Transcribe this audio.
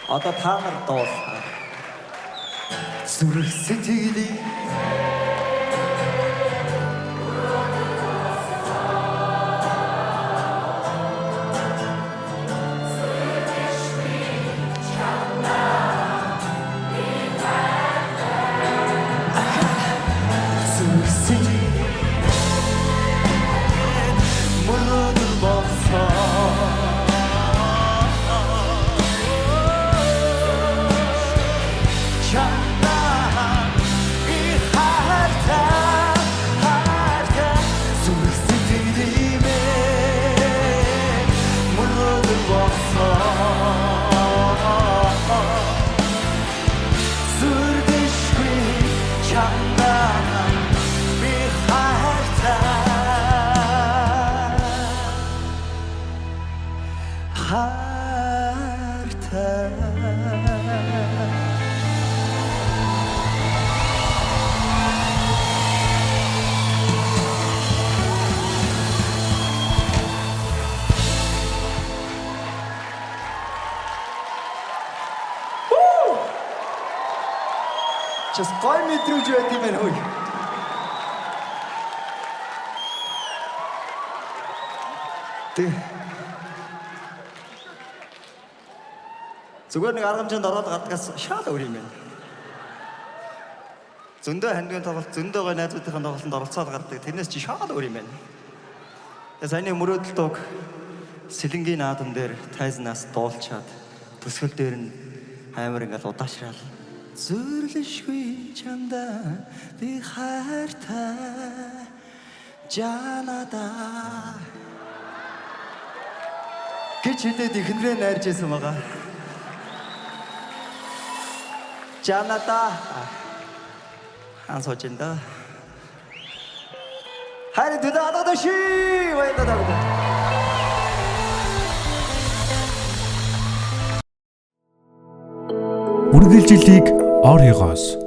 Одоо та нар дуулаа. Зүрх сэтгэлийн Зүрх сэтгэлийн мөрөдөл болсон. Чамдаа би хайртай, хайртай. Зүрх сэтгэлийн мөрөдөл болсон. Зүрдэшгүй чамдаа би хайртай, хайртай. Just гой мэдрүүлж байт юм байна хөөе. Тэг. Зүгээр нэг арга хэмжээнд ороод гардгаас шал өөр юм байна. Зөндөө хандгийн тоглолт, зөндөө гой найзуудынхаа тоглолтод оролцоод гардаг. Тэрнээс чи шал өөр юм байна. Тэгээ саяны мөрөөдөл дууг Сэлэнгийн наадам дээр тайзнаас дуулчаад төсгөл дээр нь амар ингээл удаашраал. Зүрлэшгүй чамдаа би хайртай жанада гэж хэлээд ихнэрээ найрж исэн байгаа. Жанада хан сууж ин да. Харин төдөө адагдаши баярлалаа. Үргэлжлэлийг Оригоос